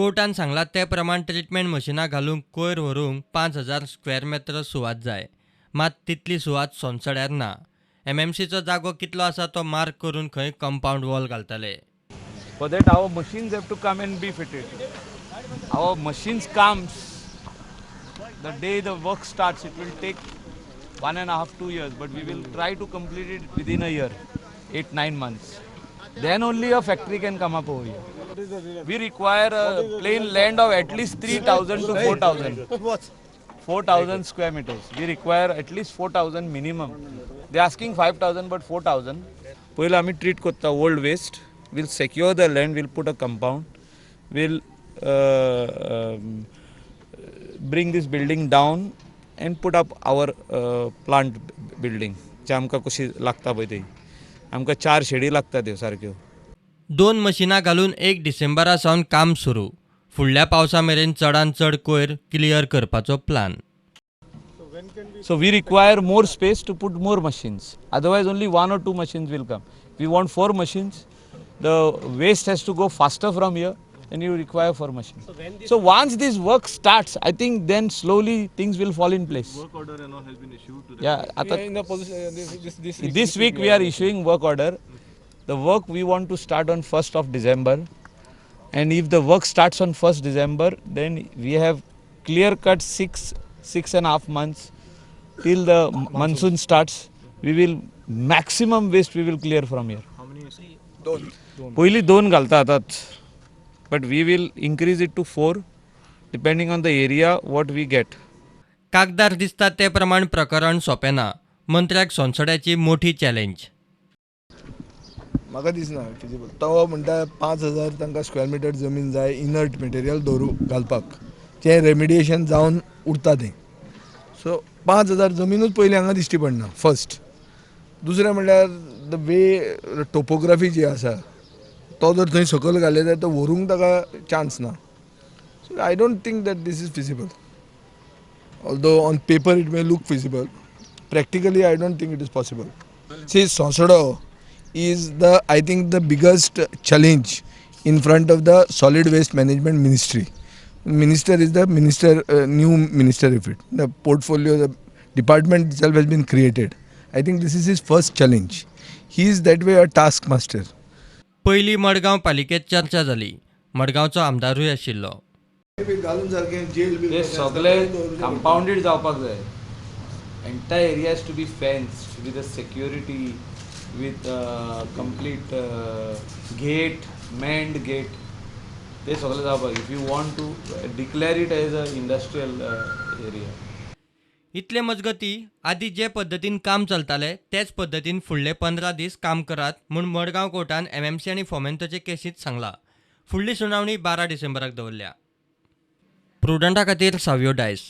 कोर्टान सांगलां ते प्रमाण ट्रिटमेंट मशिनां घालूंक कोयर व्हरूंक 5000 स्क्वेअर मेत्र सुवात जाय. मात तितली सुवात सोनसड्यार ना. एमएमसीचो जागो कितलो आसा तो मार्क करून खंय कंपावंड वॉल घालतले. For that, our machines have to come and be fitted. Our machines comes the day the work starts. It will take 1.5, 2 years, but we will try to complete it within a year, 8, 9 months. Then only a factory can come up over here. We require a plain land of at least 3,000 to 4,000. 4,000 square meters. We require at least 4,000 minimum. They're asking 5,000, but 4,000. पयलीं आमी treat करता old waste. We'll secure the land, we'll put a compound, we'll bring this building down and put up our plant building, जे आमकां कशी लागता पळय ती. आमकां चार शेडी लागता त्यो सारक्यो. दोन मशिनां घालून 1 डिसेंबरा सावन काम सुरू. फुडल्या पावसा मेरेन चडांत चड कोयर क्लियर करपाचो plan. So we require more space to put more machines. Otherwise, only one or two machines will come. We want four machines. The waste has to go faster from here, and you require four machines. So once this work starts, I think then slowly things will fall in place. Work order and all has been issued to the Yeah, We आता are in the position, this this week we are issuing work order. The work we want to start on 1st of December. And if the work starts on 1st December, then we have clear cut 6, 6.5 months till the monsoon starts. We will maximum waste we will clear from here. How many? पयलीं दोन घालता आतांच, but we will increase it to four depending on the area what we get. कागदार दिसता ते प्रमाण प्रकरण सोंपें ना. मंत्र्याक सोनसड्याची मोठी चॅलेंज. म्हाका दिसना फिजिबल. तो म्हणटा 5000 तांकां स्क्वेअर मिटर जमीन जाय इनर्ट मटेरियल दवरू घालपाक, जें रेमिडिएशन जावन उरता तें. सो 5000 जमिनूच पयलीं हांगा दिश्टी पडना फर्स्ट. दुसरें म्हणल्यार the way topography जी आसा, तो जर थंय सकयल घाले जाल्यार तो व्हरूंक ताका चान्स ना. So I don't think that this is feasible. Although on paper it may look feasible, practically I don't think it is possible. See, Sonsodo is the, I think, the biggest challenge in front of the solid waste management ministry. Minister is the minister, new minister, if it the portfolio, the department itself has been created. I think this is his first challenge. He is that way a taskmaster. पयलीं मडगांव पालिकेत चर्चा जाली. मडगांवचो आमदारूय आशिल्लो. घालून सारकें gel. ते सगळे compounded जावपाक जाय. Entire area to be fenced with a security, with complete gate, manned gate. ते सगळे जावपाक if you want to declare it as a industrial area. इतले मजगती आदी जे पद्दतीन काम चलतालें तेच पद्दतीन फुडले 15 दीस काम करात म्हूण मडगांव कोर्टान एमएमसी आनी फोमेंतोचे केसींत सांगलां. फुडली सुनावणी 12 डिसेंबराक दवरल्या. प्रुडंटा खातीर सावियो डायस.